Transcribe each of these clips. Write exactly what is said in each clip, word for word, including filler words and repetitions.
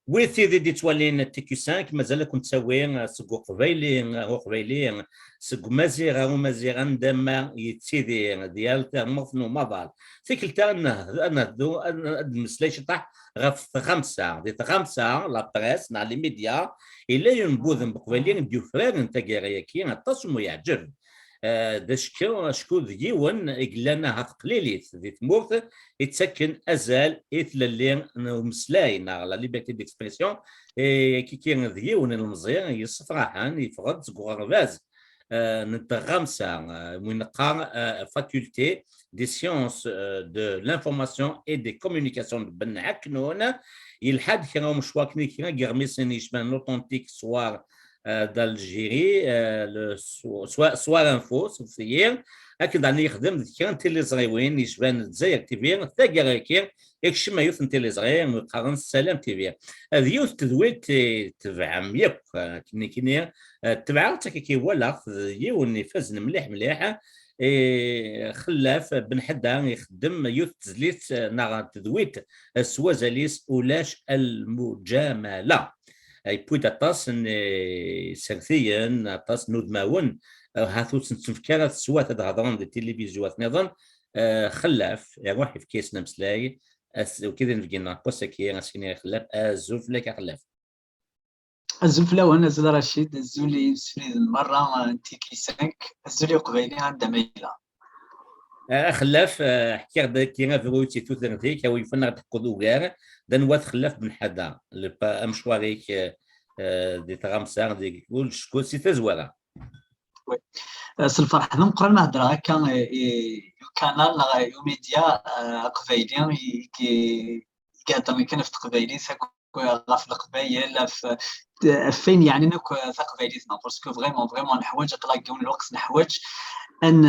Wid tid i d-ittwalin T Q cinq, mazal ad ken-ttawi seg uqbayli ar uqbayli, seg umaziɣ ar umaziɣ, anda ma yettidir, di yal tiɣmert n umaḍal. Tikkelt-a ad nehd-, ad nehdu, ad, ad nmeslay ciṭaḥ ɣef tɣamsa. Di tɣamsa, la presse neɣ les médias, yella yiwen n wudem n uqbayli i d-yufraren taggara-agi, aṭas umi yeɛǧeb. Eh, d acku, acku d yiwen i yellan aha teqlilit di tmurt, yettakken azal i tlelli n umeslay neɣ la liberté d'expression. Eh, kiki d yiwen n lemẓi yessefraḥen, yeffeɣ-d seg uɣerbaz, eh, n tɣamsa, eh, win neqqar, eh, faculté des sciences, eh, de l'information et des communications de Ben Aknoun. Yelḥa-d kra umecwar, kra n yiɣmisen yecban l'authentique soir, euh, d'Algérie, euh, le so-, soir, soir info, suffier, akken daɣen yexdem d kra n tiliẓriwin yecban Dzayer T V, taggara-agi, ikcem yiwet n tiliẓri qqaren Salam T V. D yiwet n tedwilt i tebɛem yakk, euh, akken nekkini, euh, tebɛeɣ-tt akka, walaɣ-t d yiwen ifazen mliḥ mliḥ. Eh, Xellaf Ben Ḥedda ixeddem yiwet n tezlit, eh, neɣ n tedwilt, eh, s wazal-is Ulac Lmuǧamala. Yewwi-d aṭas n, eh, isertiyen, aṭas n udmawen, eh, ahat ur sen-ttenfek ara teswiɛt ad hedren di tilivizyu niḍen. Eh, Xellaf, iruḥ yefka-yasen ameslay, as-, wid i d-inebgi n wass-agi, as-iniɣ i Xellaf, azul fell-ak a Xellaf. Azul fell-awen, azul a Racid, azul i yimsefliden merra, eh, n T Q cinq, azul i uqbayli anda ma yella. Eh, a Xellaf, eh, ḥkiɣ-d akka abrut i tutert-ik, a wi yufan ad d-teḥkuḍ ugar, d anwa-t Xellaf Ben Ḥada, le pa-, amecwar-ik, eh, eh, di tɣamsa, di kullec, kull si tazwara. Oui. Eh, s lferḥ d ameqqran ma heddreɣ akka, eh, i, i ukanal neɣ i umidya, eh, aqbayli i, i, i iheddren kan ɣef teqbaylit akk ɣef Leqbayel, ɣef, ɣef wayen yeɛnin akk taqbaylit-nneɣ, parce que vraiment, vraiment neḥwaǧ, aql-aɣ deg yiwen n lweqt neḥwaǧ ad n-,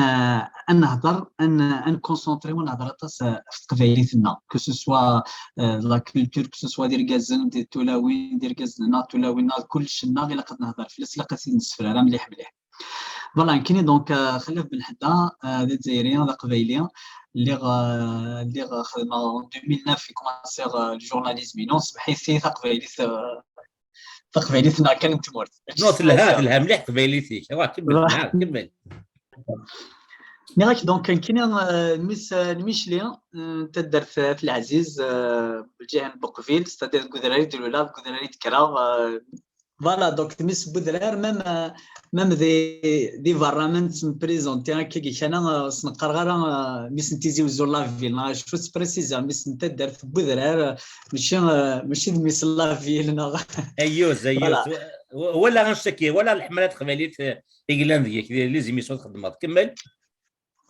ad nehder, ad n-, ad nconcentré, ad nehder aṭas ɣef teqbaylit-nneɣ, que ce soit, euh, la culture, que ce soit d irgazen, d tulawin, d irgazen-nneɣ, d tulawin-nneɣ, d kullec-nneɣ ilaq ad nehder fell-as, ilaq ad t-id-nessefrar mliḥ mliḥ. Voilà, nekkini donc, euh, Xellaf Ben Ḥedda, euh, d azzayri, d aqbayli. Lliɣ, euh, lliɣ xedmeɣ en deux mille neuf i commencé, euh, le journalisme-inu, sbeḥ-it taqbaylit, euh, taqbaylit-nneɣ kan n tmurt. Non, telha, telha mliḥ teqbaylit-ik. Awa, kemmel, voilà. Telha, kemmel. Nniɣ-ak donc, nekkini, euh, mmi-s, euh, n Micli, euh, n taddart At Leɛziz, euh, lǧiha n Buqbil, c'est-à-dire deg udrar i d-luleɣ, deg udrar i d-kkreɣ, euh, Voilà, donc mmi-s n wedrar, même, euh, même di, di berra ma nettemprezenti akkagi kan, euh, ur sen-qqareɣ ara, euh, mmi-s n Tizi Wezzu n la ville, neɣ acu, ttpresiziɣ mmi-s n taddart n wedrar, euh, mačči, euh, mačči d mmi-s n la ville, neɣ. Ayyuz, ayyuz. Voilà. Wa-, wala annect-agi, wala leḥmala n teqbaylit, euh, i yellan deg-k, di les émissions txeddmeḍ. Kemmel.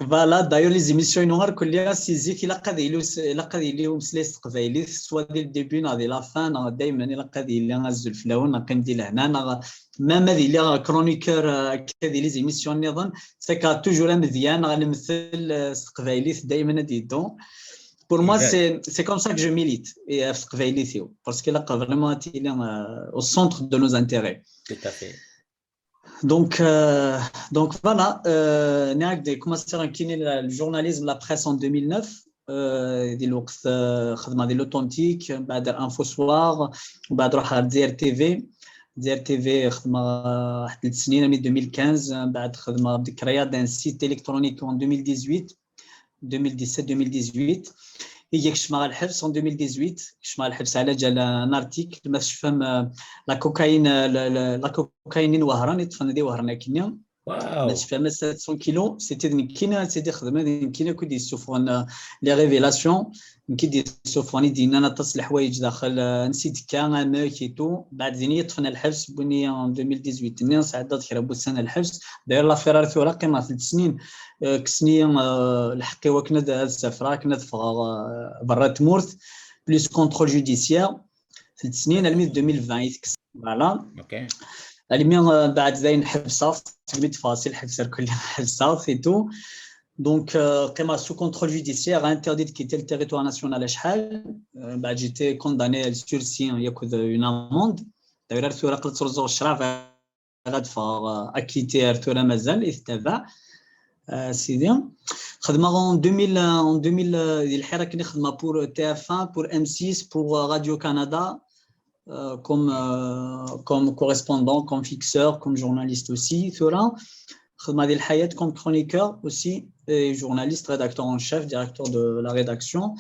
Voilà, d'ailleurs, les émissions-inu irkelli, si zik, ilaq ad yili us-, ilaq ad yili umeslay s teqbaylit, soit di le début neɣ di la fin, neɣ daymen ilaq ad yili azul fell-awen, neɣ qqim di lehna, neɣ même ad iliɣ chroniqueur, euh, akka di les émissions nniḍen, ttakkeɣ toujours amedya neɣ lemtel, euh, s teqbaylit, daymen ad yeddu. Pour moi, c'est, c'est comme ça que je milite, et, euh, ɣef teqbaylit-iw, parce que ilaq vraiment ad tili, euh, au centre de nos intérêts. Tout à fait. Donc, euh, donc voilà, euh, نهار دي كوماسيغ نكيني le journalisme, la presse en deux mille neuf, euh, دي الوقت، euh, خدمة دي l'authentique, بعد Info Soir, وبعد روح دزاير تي في. دزاير تي في خدمة واحد ثلاث سنين، من deux mille quinze، بعد خدمة بذكريات d'un site électronique en deux mille dix-huit. deux mille dix-sept deux mille dix-huit. Et كشمة الحبس en deux mille dix-huit، كشمة الحبس على جال un article، ما تشفى، آه، la cocaïne، آه، la, la, la cocaïne وهران، يطفن دي وهران كنيا. Wow. ما تشفى، ما sept cents kilos، c'était نكينا، c'était خدمة نكينا كو دي سوفون، les révélations، نكي دي سوفون دينا نطس الحوايج داخل، آه، نسيت كان ماك et tout. بعد ذيني يطفن الحبس بني en deux mille dix-huit، ني سعدت كرا بوسان الحبس. داير l'affaire ثورة قيمة ثلاث سنين. آه، كسني، آه، الحق وكنا د-، هاد السفرة كنا دفغ، آه، برا تمورت، plus contrôle judiciaire. ثلاث سنين، المي deux mille vingt يتكس. Voilà. OK. المي، آه، بعد ذاين حبسة، تقبل تفاصيل حبسة الكل حبسة، c'est tout. Donc, euh, قيمة sous contrôle judiciaire, interdit de quitter le territoire national شحال. آه، بعد j'étais condamné à sursis، ياخذ une amende. داير ثورة قلت رزق الشراب غادفغ اكيتي ارتورا مازال يتبع. آه، سيدي، خدمة en deux mille، آه، en deux mille، آه، دي الحيرة كني خدمة pour T F un, pour M six, pour، آه، Radio Canada. euh, comme, euh, comme correspondant, comme fixeur, comme journaliste aussi. Tura, خدمة هذه الحياة comme chroniqueur aussi, et journaliste, rédacteur en chef, directeur de la rédaction.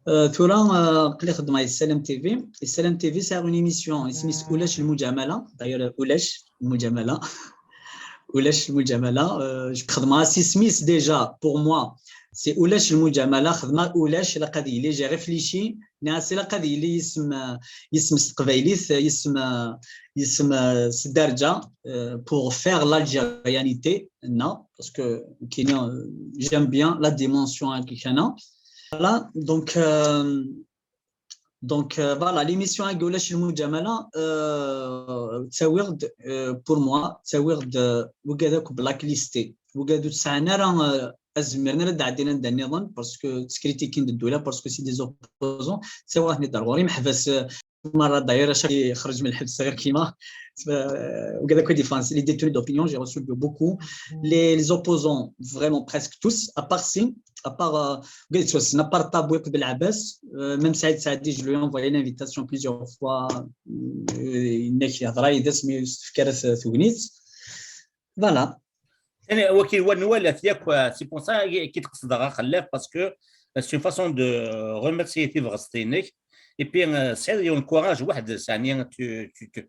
Euh, tura, euh, قلي خدمة Salam T V. Et Salam T V, c'est une émission, اسمها ulac المجاملة. D'ailleurs, ulac المجاملة. ulac المجاملة. Euh, je خدمة سي سميس déjà, pour moi. C'est ulac المجاملة, خدمة ulac, la قضية اللي j'ai réfléchi, ناسي la قضية اللي يسم, يسم ستقبيليت, يسم, يسم سدارجة, euh, pour faire l'algérianité, non, parce que كاين, euh, j'aime bien la dimension هكا. Voilà, donc, euh, donc, euh, voilà, l'émission هاكي ulac المجاملة, euh, ttawiɣ-d, euh, pour moi, ttawiɣ-d, euh, wigad akk blacklisté, wigad ur sɛan ara, euh, azmir ara d-ɛeddin anda nniḍen, parce que ttekritikint ddula, parce que c'est des opposants, ttawiɣ-ten-id ar ɣur-i, meḥbas, euh, مرة d'ailleurs, à chaque يخرج من الحبس غير كيما, euh, wigad akk défense, les détenus d'opinion, j'ai reçu beaucoup. Les, les opposants, vraiment presque tous, à part si, à part, euh, wigad yettwassnen, à part Tabou Belɛabbas, euh, même Saïd Saadi, je lui ai envoyé l'invitation plusieurs fois, euh, yenna-k yehḍer yid-s, mi ur s-tefki ara t-, tegnit. Voilà. Tani, waki wa nwala-t yakk, euh, c'est pour ça ki d-qesdeɣ axellaf, parce que, euh, c'est une façon de remercier tabɣest-inek. Et puis, euh, tesɛiḍ yiwen courage weḥd-s, yeɛni, tu, tu, tu,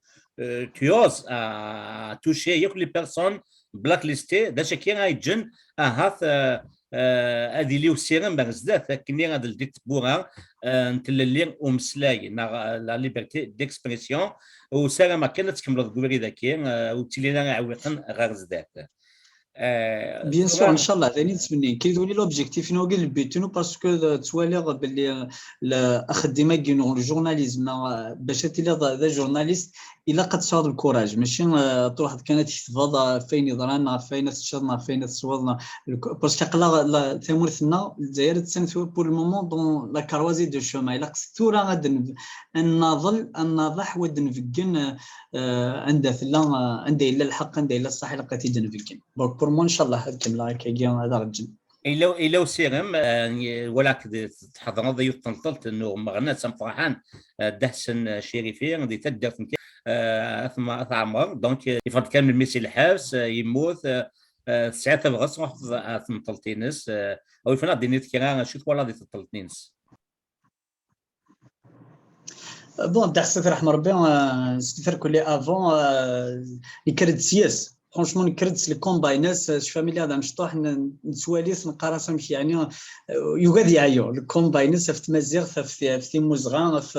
euh, tu oses à toucher yakk les personnes blacklistées, d acu akka ay yeǧǧen ahat, euh, euh, ad yili usirem ar zdat, akken ad ldi tewwura, euh, n tlelli umeslay, neɣ, euh, la liberté d'expression. U ssarameɣ kan ad tkemmleḍ deg ubrid-agi, euh, ur ttilin ara iɛewwiqen ɣer zdat. Bien sûr, ncallah, d ayen i nettmenni. Kiduni l'objectif-inu, le but-inu, parce que, euh, ttwaliɣ belli, euh, le, axeddim-agi n journalisme, neɣ, euh, bac ad tiliḍ d ajournaliste, ilaq ad tesɛuḍ le courage. Mačči, euh, truḥeḍ kan ad tkettbeḍ, euh, ɣef wayen yeḍran, ɣef wayen ad teččeḍ, ɣef wayen ad tesweḍ, neɣ, le co-, parce que aql-aɣ la, tamurt-nneɣ, Lezzayer, attan tura pour le moment dans la croisée de chemin. Ilaq s tura ad n-, ad naḍel, ad naḍeḥ, u ad nbeggen, euh, anda tella, euh, anda yella lḥeqq, anda yella ṣṣeḥ, ilaq ad t-id-nbeggen. Donc, pour moi, ncallah, ad kemmleɣ akkagi, ad aɣ-ǧǧen. Ila, ila usirem, euh, walaɣ-k tḥeḍreḍ yiwet tneṭṭelt n umeɣnas ameqqran, euh, Dda Ḥsen Cirifi, di taddart n, euh, At Ma-, At Ɛmer. Donc, euh, yeffeɣ-d kan melmi si lḥebs, euh, yemmut, euh, euh, tesɛiḍ tabɣest truḥeḍ ɣer tneṭṭelt-ines, euh, awi-d ad d-tiniḍ kra, acu twalaḍ di tneṭṭelt-ines? Bon, Dda Ḥsen, yerḥem Rebbi, euh, s tiferkulli avant, euh, yekker-d sya-s. Franchement, nekker-d s le combat-ines, euh, cfam illi d amecṭuḥ, n-, nettwali-t, neqqar-as amek yeɛni, euh, yugi ad yeɛyu. Le combat-ines ɣef tmaziɣt, ɣef ti-, ɣef timmuzɣa, ɣef,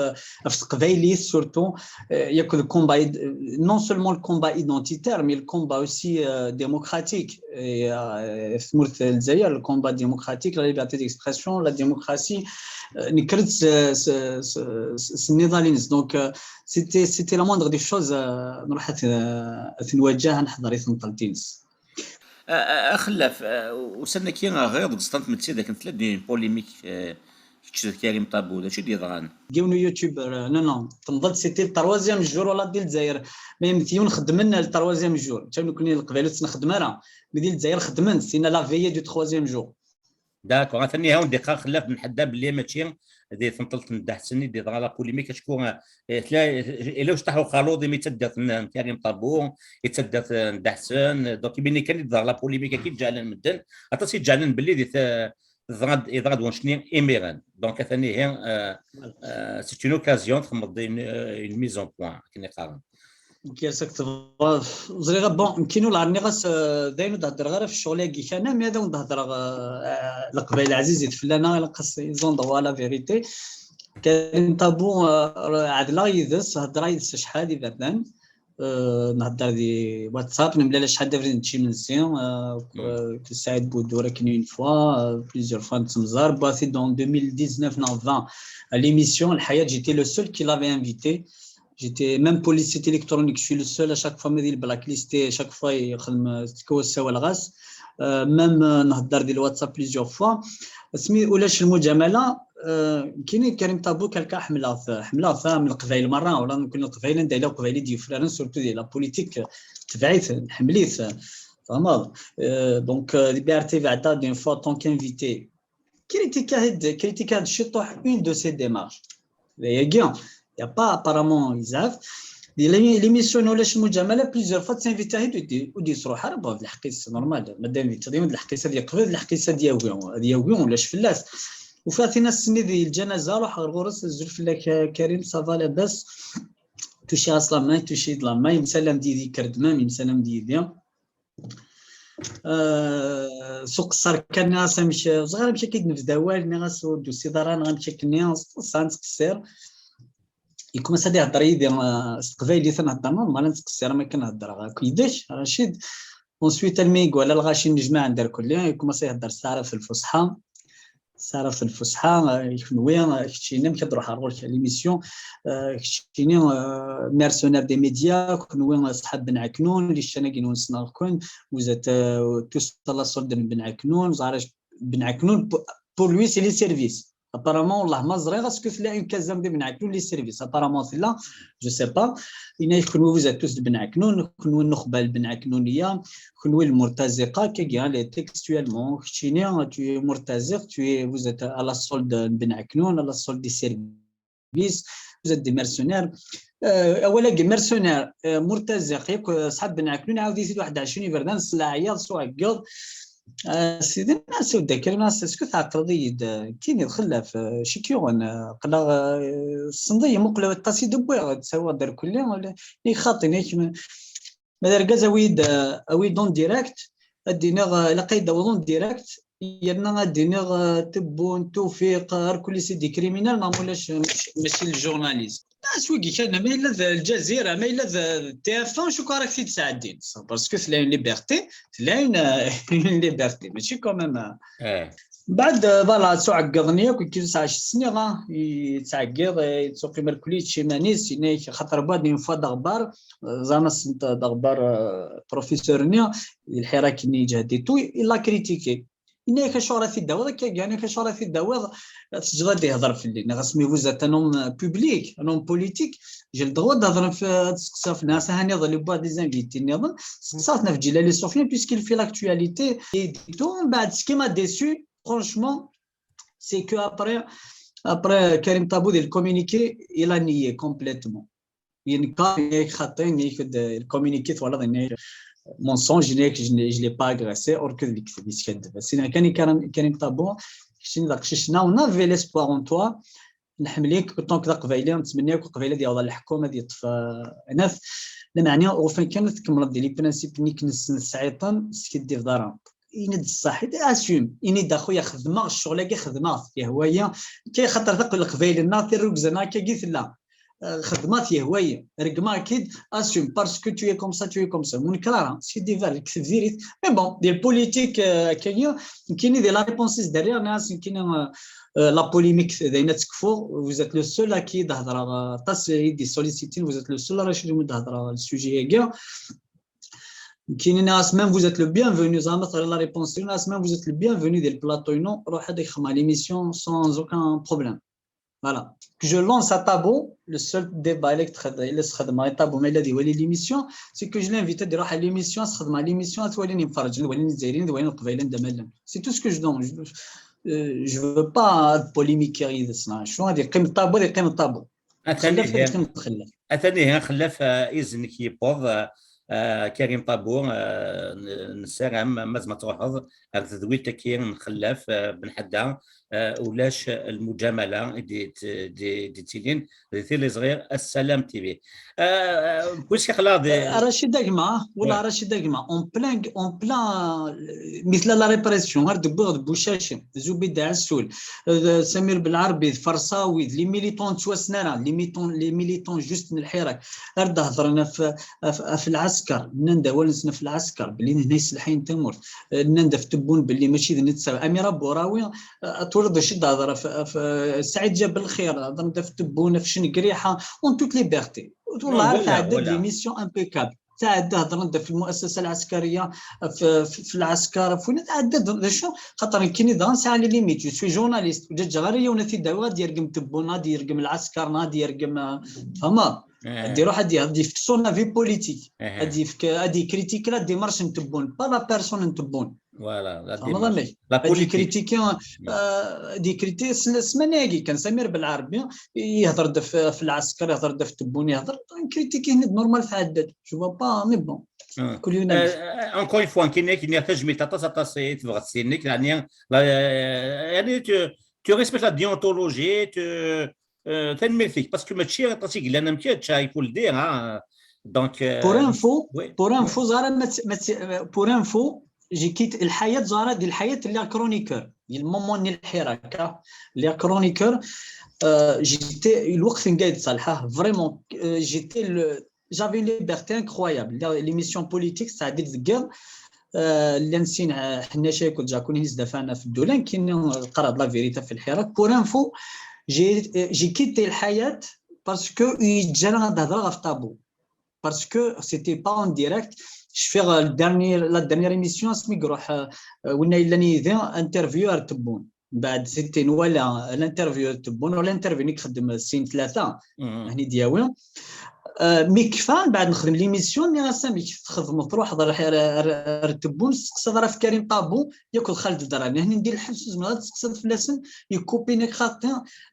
ɣef teqbaylit surtout. Euh, yakk le combat id-, non seulement le combat identitaire, mais le combat aussi, euh, démocratique. Et, euh, ɣef tmurt n Lezzayer, le combat démocratique, la liberté d'expression, la démocratie, euh, nekker-d s, s, s, s, s nniḍal-ines. Donc, euh, c'était, c'était la moindre des choses, euh, nruḥ ad, ad t-nwaǧeh, ad neḥḍer i tneṭṭelt-ines. Axellaf, euh, ussan-agi ɣriɣ deg Sṭan Tmetti dakken tella-d une polémique, euh, kečč d Karim Tabou, d acu i d-yeḍran? Deg yiwen n YouTuber, euh, non, non, temḍelt, c'était le troisième jour, wala di Lezzayer. Ma yemmet yiwen xeddmen le troisième jour. Ǧǧan nekkni Leqbayel ur tt-nxeddem ara. Mais di Lezzayer xeddmen, c'est la veillée du troisième jour. D'accord, atan ihi d-iqqar Xellaf Benḥadda belli mačči di tneṭṭelt n Dda Ḥsen i d-yeḍra la polémique, acku, eh, tla-, yella ucṭaḥ uxaluḍ imi d taddart n, n Karim Tabou, i d taddart n Dda Ḥsen, donc imini kan i d-teḍra la polémique-agi, ǧeɛlen medden, aṭas i ǧeɛlen belli di t-, teḍra-d, yeḍra-d wannect-nni imiren. Donc atan ihi, euh, euh, c'est une occasion, txedmeḍ-d une, une mise en point, akken i qqaren. Gar-as akked tebɣa, ẓriɣ, bon, nekkini ur nniɣ-as, euh, d ayen ur d-heddreɣ ara ɣef ccɣel-agi kan, mi ad awen-d-hedreɣ, euh, euh, Leqbayel ɛzizit fell-aneɣ, ilaq-as ils ont droit à la vérité. Karim Tabou, euh, ɛedleɣ yid-s, heddreɣ yid-s acḥal iberdan. Euh, nhedder di WhatsApp, nemlal acḥal d abrid nečč imensi, euh, euh, Saïd Boudour akken une fois, euh, plusieurs fois nettemẓar. Wwiɣ-t-id en deux mille dix-neuf neɣ vingt à l'émission Lḥayat, j'étais le seul qui l'avait invité. J'étais même pour les sites électroniques, je suis le seul à chaque fois ma di le blacklisté, à chaque fois yexdem, euh, tkawes sawaleɣ-as. Euh, même, euh, nhedder di le WhatsApp plusieurs fois. Asmi ulac lmujamala, euh, nekkini Karim Tabou quelqu'un ḥemmleɣ-t, ḥemmleɣ-t am Leqbayel merra, wala nekkni Leqbayel anda yella Leqbayel i d-yufraren, surtout di la politique, tebɛ-it, nḥemmel-it, tfehmeḍ? Euh, donc, euh, di B R T V ɛeddaɣ-d une fois en tant qu'invité. Critiquer-d, critiquer-d ciṭuḥ une de ses démarches. D ayagi. Il y a pas apparemment, yezɛef. Di l'émi-, l'émission ulac mujamala, plusieurs fois t'invite à, ur d-yettruḥ ara, bon, d lḥeqq-is, c'est normal. Ma d-invite, d lḥeqq-is ad yeqbel, d lḥeqq-is ad yawi, ad yawi, ulac fell-as. Ufiɣ tin ass-nni di lǧanaza, ruḥeɣ ɣer ɣur-s, azul fell-ak, a Karim, ça va, labas? Touché-as la main, touché-yi-d la main, yemsalam-d yid-i, yekker-d même, yemsalam-d yid-i. Euh, s uqeṣṣer kan, nniɣ-as amek, ẓriɣ amek akka i d-nebda awal, nniɣ-as ur d-tusiḍ ara, neɣ amek akken-nni, s uqeṣṣer nettqeṣṣir. Yekkumas ad ihedder yid-i, euh, s teqbaylit, ad nhedder normal, ad nettqeṣṣir am akken heddreɣ akk yid-k, Racid. Ensuite, almi i iwala lɣaci nnejmaɛen d irkelli, yekkumas ad ihedder s taɛrabt d lfusḥa. S taɛrabt d lfusḥa, euh, kenwi, euh, keččini, amek ad ruḥeɣ ɣur-k à l'émission, euh, keččini, euh, mercenaire des médias, kenwi, euh, ṣṣḥab Ben Ɛeknun, les chaînes-agi-nwen ssneɣ-ken, vous êtes, euh, tous à la solde n Ben Ɛeknun, ẓriɣ Ben Ɛeknun, pour, pour lui, c'est les services. Apparemment, والله ما ẓriɣ est-ce que tella une caserne de Ben Ɛeknun, les services. Apparemment, tella, je sais pas. Yenna-ak, kenwi, vous êtes tous de Ben Ɛeknun, kenwi nnuxba n Ben Ɛeknuniya, kenwi lmurtaziqa, kagi, hein, les textuellement, keččini, tu es murtaziq, tu es, vous êtes à la solde de Ben Ɛeknun, à la solde des services, vous êtes des mercenaires. Euh, awal-agi mercenaire, euh, murtaziq, yakk, euh, ṣṣḥab Ben Ɛeknun, ɛawed-it-id waḥed ɛecrin iberdan, s leɛyaḍ, s uɛeggeḍ. Euh, sidi, nniɣ-as, a Dda Karim, nniɣ-as, est-ce que tɛeqleḍ-iyi-d, euh, kini d xellaf, euh, cik yuɣen, euh, qqleɣ, euh, ssenḍ-iyi, muqel aṭas i d-wwiɣ, ttawiɣ-d irkelli, wala, i xaṭi, nniɣ-ak, ma d argaz, awi-d, euh, awi-d en direct, ad d-iniɣ, euh, ilaq ad d-tawiḍ en direct, yerna ad d-iniɣ, euh, Tebboune, Tewfiq, euh, irkelli c'est des criminels, neɣ ma ulac, euh, mačči, mačči le journaliste. As wigi kan, ma yella d Lǧazira, ma yella d, d T F un, acu ara k-t-id-sɛeddin? Parce que tella une liberté, tella une, euh, une liberté, mačči quand même, euh. Mbeɛd, euh, voilà, ttɛeggiḍen yakk, kif sɛa sniɣ, ah, yettɛeggiḍ, eh, yettqim irkelli, yečča iman-is, yenna-ak, xaṭer wwiɣ-d une fois d aɣebbar, euh, ẓran-asent d aɣebbar, euh, professeur-nni, di lḥirak-nni yeǧhed et tout, il l'a critiqué. Yenna-ak, acuɣer ad t-id-tawiḍ akka, yenna-ak, acuɣer ad t-id-tawiḍ, ad teǧǧeḍ ad ihder fell-i? Nniɣ-as, mais vous êtes un homme public, un homme politique, j'ai le droit ad hedreɣ f-, ad seqsiɣ fell-as, aha niḍen wwiɣ des invités nniḍen, seqsaɣ-ten ɣef Djilali Sofiane, puisqu'il fait l'actualité et tout, mbeɛd, ce qui m'a déçu, franchement, c'est que après, après Karim Tabou, le communiqué, il a nié complètement. Yenna-ak xaṭi, yenna-ak le communiqué, voilà, yenna-ak mensonge, yenna-ak je ne l'ai pas agressé, or que d lekdeb i yeskaddeb. Sina kan Karim, Karim Tabou, keččini d aqcic-nneɣ, on avait l'espoir en toi, nḥemmel-ik, tant que d aqbayli, nettmenni akk aqbayli ad yaweḍ ɣer leḥkum, ad yeṭṭef, euh, anaf. Lameɛna, ɣef wakken kan ad tkemmleḍ di les principes-nni akken nessen tesɛiḍ-ten, teskiddbeḍ ara. Ini-d ṣṣeḥ, assume, ini-d a xuya xedmeɣ ccɣel-agi, xedmeɣ-t, yehwa-yi, kay xaṭer d leqbayel-nneɣ, tirrugza-nneɣ akkagi tella. Euh, xedmeɣ-t, yehwa-yi, regmeɣ-k-id, assume, parce que tu es comme ça, tu es comme ça. Ur nekra ara, c'est des valeurs, kteb diri-t. Mais bon, di politique, euh, akkagi, nekkini di la réponse is derrière, nniɣ-as nekkini, euh, euh, la polémique, d ayen ad tekfu, vous êtes le seul à qui d-hedreɣ, euh, aṭas i d-solliciter, vous êtes le seul à Racid umi d-hedreɣ le sujet-agi. Nekkini nniɣ-as même vous êtes le bienvenu, zeɛma teɣriḍ la réponse, nniɣ-as même vous êtes le bienvenu di le plateau-inu, ruḥ ad ak-xedmeɣ l'émission sans aucun problème. Voilà. Que je lance à Tabou, le seul débat i la s-xedmeɣ i Tabou ma yella ad iwali l'émission, c'est que je l'invite ad iruḥ à l'émission, ad s-xedmeɣ l'émission, ad t-walin yimferrǧen, ad walin Izzayriyen, ad walin Leqbayel anda ma llan. C'est tout ce que je donne. Je, euh, je veux pas ad polémiquer yid-s, neɣ acu, ad yeqqim Tabou, ad yeqqim Tabou. Atan xellaf, ihi, ad yeqqim xellaf. Atan ihi xellaf, ah, izen-ik yewweḍ, ah, ah, Karim Tabou, ah, n-, nessaram, mazal ma truḥeḍ ar tedwilt-agi n xellaf, ah, Ben Ḥedda, ah, ulac lmujamala i d-, d-, d-, d-yettilin di tiliẓri Assalam T V. Ah, ah, puisque xla di, ah, Racid a gma, wala Racid a gma, en plein, en plein, euh, mi tella la répression, ar d-wwiɣ d Bouchachi, Zoubida Assoul, euh, Samir Belɛarbi, d Ferṣawi, d les militants ttwassen ara, les militants, les militants juste n lḥirak, ar d-hedren ɣef, ɣef, ɣef lɛesker, nnan-d awal-nsen ɣef lɛesker, belli nehna yesselḥayen tamurt, euh, nnan-d ɣef Tebboune belli mačči d netta, Amira Bouraoui, euh, twalaḍ d acu i d-tehder ɣef, ɣef, euh, Saɛid Ǧabel Lxir, hedren-d ɣef Tebboune, ɣef Cengriḥa, en toute liberté. Wallah, tɛedda-d l'émission impeccable. Tɛedda, hedren-d ɣef lmuassasa lɛeskariya, ɣef, ɣef, ɣef lɛesker, ɣef win tɛedda-d, d acu? Xaṭer nekkini daɣen sɛiɣ les limites, je suis journaliste, ur ǧǧaɣ ara yiwen ad t-id-awiɣ ad yergem Tebboune, ad yergem lɛesker, neɣ ad yergem, euh, tfehmeḍ? Ad iruḥ ad y-, ad yefk son avis politique, ad yefk, ad yekritiki la démarche n Tebboune, pas la personne n Tebboune. Voilà, la تفهمض démarche. Amek? La هاد politique. يكريتيكي، آه، دي كريتي السمانه هاكي كان سمير بالعربي يهضر دا في، في العسكر، يهضر دا في التبون، يهضر كريتيكي هنا normal تعدد. Je vois pas, mais bon. آه. كل يوم آه، encore une fois, كاين كاين تجميل تاع تاع تاع تبغى تسينك يعني لا، يعني tu tu respectes la déontologie, tu euh, تنميرتك parce que ماشي تاسيك لان مكيتش il faut le dire, hein. Donc Pour euh, info, oui, pour oui. info زهرة ما ت- ما ت- pour info, j'ai quitté الحياة زهرة ديال الحياة اللي chroniqueur ديال المومون ديال الحراك اللي chroniqueur. J'étais الوقت نقايد صالحة vraiment, j'étais le j'avais une liberté incroyable. L'émission politique, c'est-à-dire اللي نسين حنا شي كنت جاكوني نزدف انا في الدولة كاين القرار لا فيريتا في الحراك. Pour info, j'ai j'ai quitté الحياة parce que يتجرى غنهضر غير في طابو parce que c'était pas en direct. Je fais le dernier, la dernière émission, اسمي يروح ونا الا نيدي interview تبون. بعد سيتي نوالا l'interview تبون ولا interview نيك خدم سين ثلاثة هني دياوي. مي كفا بعد نخدم l'émission ني غاسامي تخدم تروح تبون تسقسى ضرا في كريم طابو ياكل خالد الدراني هني ندير الحبس زعما تسقسى في لاسن يكوبيني خاطي.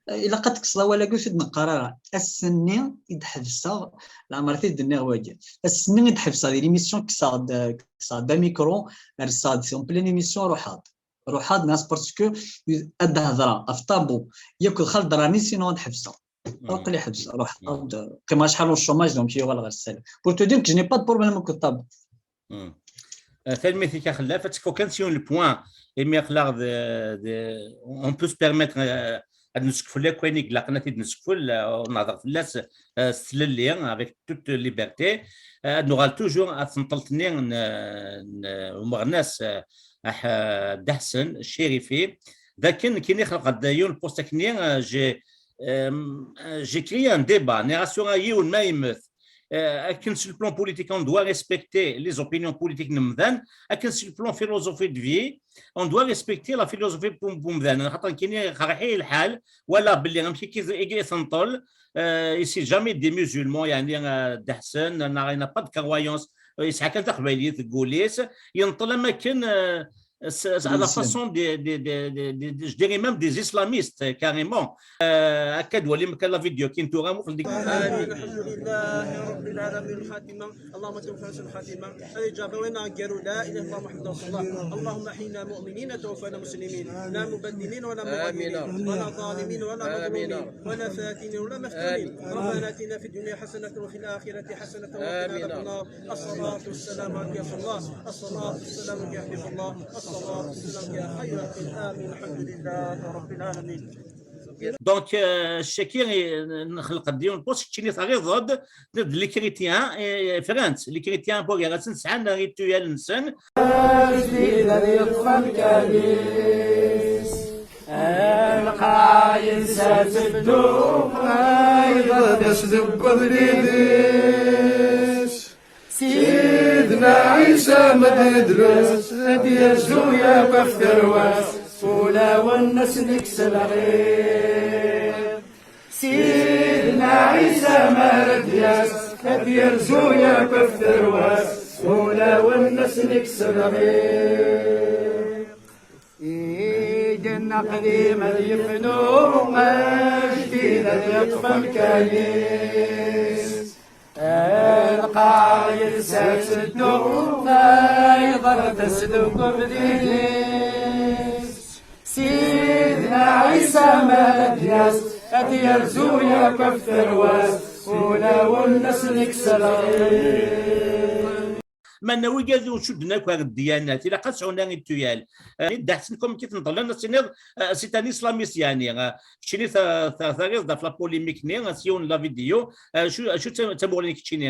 الا قد كسلا ولا قلت نقرارا السني يتحبسا العمر تي دنيغ واجد السني يتحبسا دي l'émission كسا كسا دا ميكرو رساد c'est en pleine émission روحات روحات ناس parce que اد هضره في طابو ياكل خالد الدراني sinon تحبسا وقلي حبس روح قيما شحال الشوماج donc يغال غير السلام. Pour te dire que je n'ai pas de problème avec الطابو. Tanemmirt-ik a Xellaf, ad tekfu kan sur le point imi aql-aɣ on peut se permettre ad nessekfel akk ayen i ilaqen ad t-id-nessekfel, ur nehder fell-as s tlelli, avec toute liberté. Ad nuɣal toujours ar tenṭelt-nni n umeɣnas Dda Ḥsen Cirifi, d akken nekkini xelqeɣ-d yiwen post akkenni, j'ai j'ai créé un débat, nniɣ-as tura yiwen ma yemmet akken sur le plan politique on doit respecter les opinions politiques n umdan, akken sur le plan philosophie de vie on doit respecter la philosophie n umdan, xaṭer nekkini qerḥ-iyi lḥal, walaɣ belli amek akka i tenṭel, il s'est jamais dit musulman, yeɛni Dda Ḥsen neɣ il n'a pas de croyance, yesɛa kan taqbaylit deg wul-is, yenṭel am akken à la façon des, des, des, des, des, je dirais même des islamistes, carrément. Akka d-walim kan la vidéo-agi n tura, muqel deg. آمين. الحمد لله رب العالمين. الخاتمة، اللهم توفنا حسن الخاتمة. الإجابة وين أنكروا لا إله إلا الله محمد رسول الله. اللهم أحينا مؤمنين توفنا مسلمين. لا مبدلين ولا مغيرين. ولا ظالمين ولا مظلومين. ولا فاتنين ولا مفتونين. ربنا آتنا في الدنيا حسنة وفي الآخرة حسنة وقنا عذاب النار. الصلاة والسلام عليك يا رسول الله. الصلاة والسلام عليك يا حبيب الله. الصلاة والسلام عليك يا خير خلق الله. آمين. الحمد لله رب العالمين. Donc, euh, chez qui نخلق ديون بوست كيني تغيض de l'écriture et France l'écriture pour la سنسعنا rituel نسن. Lqaɛ yensa-tt ddunit, tayeḍ-as deg ubrid-is. Sidna Ɛisa ma d-idles, ad yerzu yakk ɣef terwas, ulawen ad sen-ikkes lɣiḍ. Sidna Ɛisa ma ara d-yas, ad yerzu yakk ɣef terwas, ulawen ad sen-ikkes lɣiḍ. Igenni aqdim ad yefnu, ajdid ad yeṭṭef amkan-is. Lqaɛ yensa-tt ddunit, tayeḍ-as deg ubrid-is. Sidna Ɛisa ma ara d-yas, ad yerzu yakk ɣef terwas, ulawen ad sen-ikkes lɣiḍ. Meɛna wigad ur cudden akk ar ddyanat, ilaq ad sɛun rituel. Dda Ḥsen, comme i t-nḍellen, ad tiniḍ c'est un islamiste, yeɛni keččini terriḍ-d ɣef la polémique-nni s yiwen n la vidéo. Acu d tamuɣli n keččini?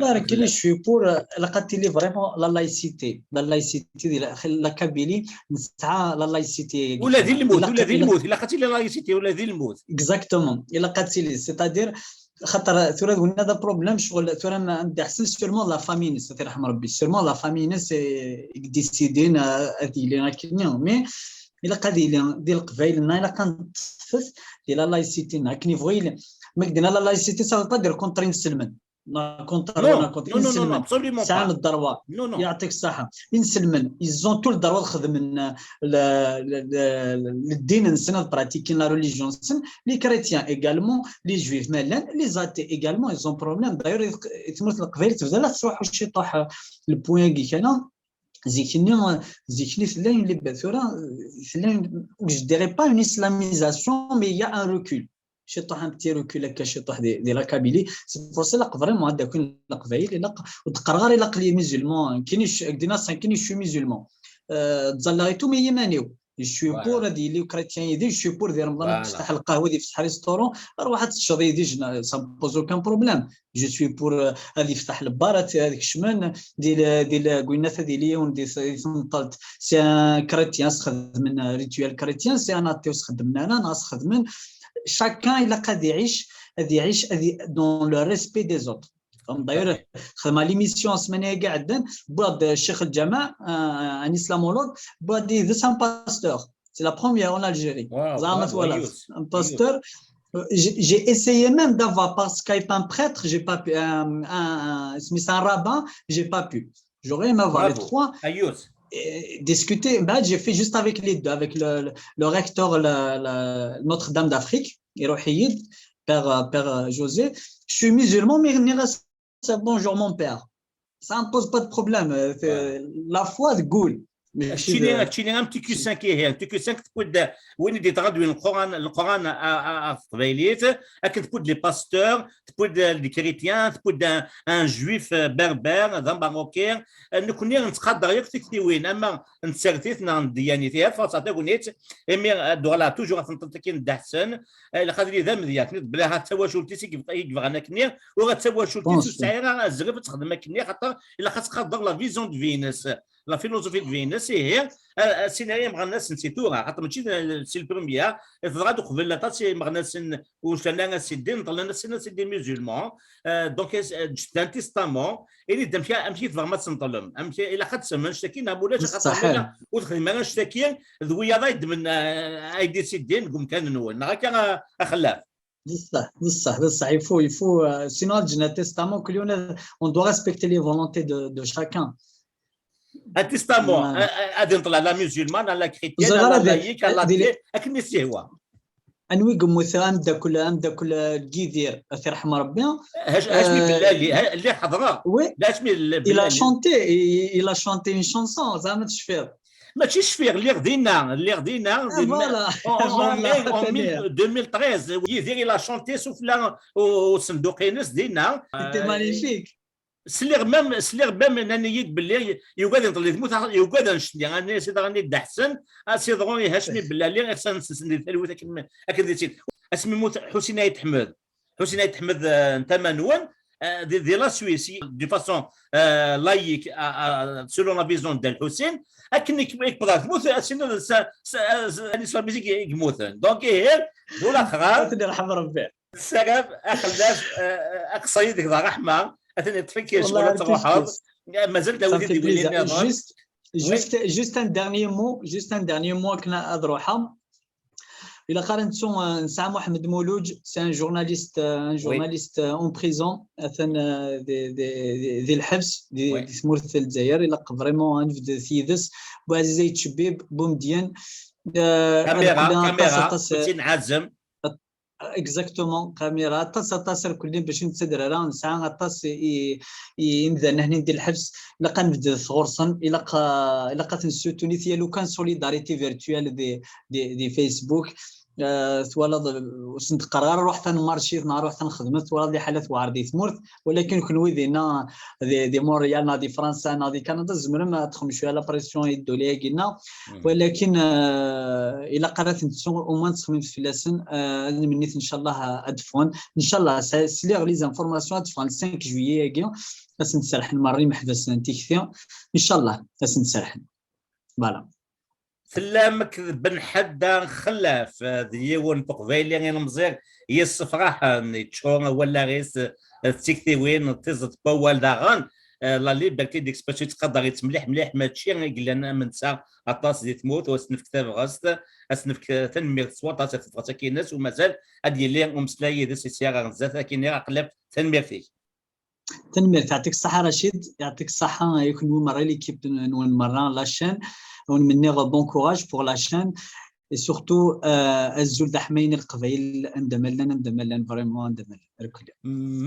La, nekkini je suis pour, ilaq ad tili vraiment la laïcité. La laïcité di la Kabylie, nesɛa la laïcité. Ula di lmut, ula di lmut, ilaq ad tili la laïcité, ula di lmut. Exactement, ilaq ad tili, c'est-à-dire, خاطر tura d winna d problème, ccɣel tura ma Dda Ḥsen sûrement la famille-ines, ad t-yerḥem Rebbi, sûrement la famille-ines i yedécidin ad yili akkenni, mais ilaq ad yili di Leqbayel-nneɣ, ilaq ad neṭṭfet di la laïcité-nneɣ, akken yebɣu yili. Ma k-d-nna la laïcité, ça veut pas dire contre inselmen. la contre, non, la contre, non, non, non, absolument pas. Sɛan le droit. Non, non. يعطيك الصحة. Inselmen, ils ont tout le droit de خدمة, le, le, le, le دين نسنا de pratiquer la religion نسنا. Les chrétiens également, les juifs, mais les athées également, ils ont problème. D'ailleurs, تموت القبائل تبدا لا تروح شي طاح le point كي كان. Zikni, zikni tella une liberté, tura, tella une, je dirais pas une islamisation, mais il y a un recul. شي طاح un petit recul هكا شي طاح دي, دي la Kabylie. C'est pour ça لا vraiment هذا كاين القبايل الا وتقرغر الا قلي musulman كاين كاين شي musulman. تزلغيتو مي يمانيو. Je suis pour هذه اللي chrétien يدي, je suis pour دي رمضان تفتح القهوه دي تفتح restaurant. روح تشري دي جنا, ça me pose aucun problème. Je suis pour هذه يفتح البارات هذيك الشمن دي دي قلنا هذه اليوم دي تنطلت. C'est un chrétien خدم من rituel chrétien, c'est un athée خدم من انا ناس خدم من. Chacun il a غادي يعيش غادي يعيش dans le respect des autres. D'ailleurs خدمه l'émission السمانه كاع عندنا بعد الشيخ الجامع, un islamologue, بعد يدس un pasteur. C'est la première en Algérie. زعما voilà, un pasteur. J'ai essayé même d'avoir par Skype un prêtre, j'ai pas pu, un, un, un, un rabbin, j'ai pas pu. J'aurais aimé avoir les trois. Discuter, ben, j'ai fait juste avec les deux, avec le, le, le recteur, le, le, Notre-Dame d'Afrique, Hirohiyid, père, père José. Je suis musulman, mais il reste bonjour mon père. Ça ne pose pas de problème. La foi de goul. Tchini, un petit Q cinq, un petit Q cinq, tu peux, oui, des traduits, le Coran, le Coran à, à, à, à, tu peux les pasteurs, tu peux des chrétiens, tu peux un, un juif berbère, un marocain. Nous connaissons un cadre, il y a que c'est un certain nombre de dianités, force à te connaître, et mais, voilà, toujours à s'entendre qu'il y a une دحسن. Ilaq ad yili d amedya, akken i d-bla ɣer tawacult-is i yebɣan akken-nni, u ɣer tawacult-is ur tesɛi ara azref ad texdem akken-nni, xaṭer ilaq ad tqader la vision de Venus, la philosophie de Venus, ihi, sin ara yemɣan asen si tura, xaṭer mačči si le premier, teḍra-d uqbel aṭas imeɣnasen ur cnan ara si ddin, ṭṭlen asen si ddin musulman, donc ǧǧet-d un testament, ini-d amek i tebɣam ad tenṭlem, amek ilaq ad tsemmen ctaki neɣ ulac, xaṭer ur texdim ara ctaki, d wiyaḍ ay ddmen, ay d-isiddin deg umkan-nwen, neɣ akka, axellaf? D ṣṣeḥ, d ṣṣeḥ, d ṣṣeḥ. Il faut, il faut, sinon ad ǧǧen un testament, on doit respecter les volontés de, de chacun. Un testament, ad inṭel à la musulmane, à la chrétienne, à la laïque, à l'athée, akken i s-yehwa. Anwi yemmut ameddakel, ameddakel n Yidir, ad t-yerḥem Rebbi. Hacmi Bellali, lliɣ ḥeḍreɣ. Oui. Il a chanté, il a chanté une chanson, زعما تشفيض. Mačči cfiɣ, lliɣ dinna, lliɣ dinna, en, en, en deux mille treize, Yidir il a chanté sufella usenduq-ines dinna. C'était magnifique. Sliɣ même, sliɣ même nnan-iyi-d belli yugad inṭel di tmurt, yugad annect-nni, nnan-as i daɣen i Dda Ḥsen, a s-iḍru i Hacmi Bellali, ixsan nsen di talwit akken, akken di tid. Asmi yemmut Ḥusin Ayt Ḥmed, Ḥusin Ayt Ḥmed n tama-nwen, di la Suisse, de façon laïque, selon la vision de Ḥusin, akken i yewweḍ ɣer tmurt, ad tiniḍ d l'islamizing i yemmuten. Donc, ihi, d ulaxrar. Ad ten-yerḥem Rebbi. Nessaram axellaf, aqṣay deg d ṛṛeḥma, ad ten-yeṭṭef-ik ccɣel ad truḥeḍ. Mazal d awid i d-iwilin niḍen. Juste, juste un dernier mot, juste un dernier mot akken ad ruḥeɣ. Ilaq ara nettu, nesɛa Muḥemmed Muluǧ, c'est un journaliste, un journaliste en prison, atan di, di, di, di lḥebs, di, di tmurt n Lezzayer, ilaq vraiment ad nebded yid-s, Buɛziz Ayt Cebib, Bumedyen, caméra, caméra, aṭas, aṭas, exactement, caméra, aṭas, aṭas irkelli bac nettader ara, nesɛa aṭas i, i imdanen hnin di lḥebs, ilaq ad nebded ɣur-sen, ilaq, ilaq ad ten-nessutunit, ya lukan solidarité virtuelle di, di, di Facebook. Twalaḍ, ur sen-d-qqareɣ ara ruḥet ad nmarcit neɣ ruḥet ad nxedmet, twalaḍ liḥala tewɛer di tmurt, walakin kenwi dinna di, di Montréal neɣ di Fransa neɣ di Kanada tzemrem ad texdem cwiya la pression i ddula-agi-nneɣ, walakin ilaq ara ten-nettu, au moins ttxemmimet fell-asen, ad nemmnit ncallah ad d-ffɣen, ncallah sliɣ les informations ad d-ffɣen le cinq juillet-agi, ad sen-d-serḥen merra imeḥbas n tikti, ncallah ad sen-d-serḥen. Voilà. Tellam akked Ben Ḥadda Xellaf, d yiwen n uqbayli ilemẓi yessefraḥen, yeččur wallaɣ-is d tiktiwin, d tiẓeṭ n wawal daɣen. La liberté d'expression yettqadar-itt mliḥ mliḥ, mačči i yellan am netta aṭas di tmurt, u ad s-nefk tabɣest, ad s-nefk tanemmirt s waṭas ɣef tebɣest-agi-ines, u mazal ad yili umeslay yid-s i sya ɣer zdat, akin i Xellaf, tanemmirt-ik. Tanemmirt, yeɛṭik ṣṣeḥḥa Racid, yeɛṭik ṣṣeḥḥa i kenwi merra, l'équipe nwen merra, la chaîne. Wen menniɣ bon courage pour la chaîne. Et surtout, euh, azul d aḥmayen i Leqbayel, anda ma llan, anda ma llan, vraiment, anda ma llan. Rkul.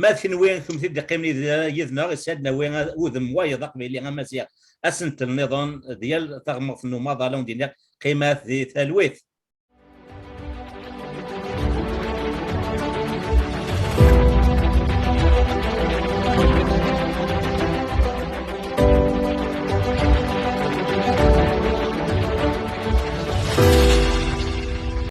Ma d kenwi, kenwi d-iqqimen yid-, yid-neɣ, isad nawi udem wayeḍ aqbayli amaziɣ, asentel nniḍen, d yal taɣmert n umaḍal, awen-d-iniɣ, qqimat di talwit.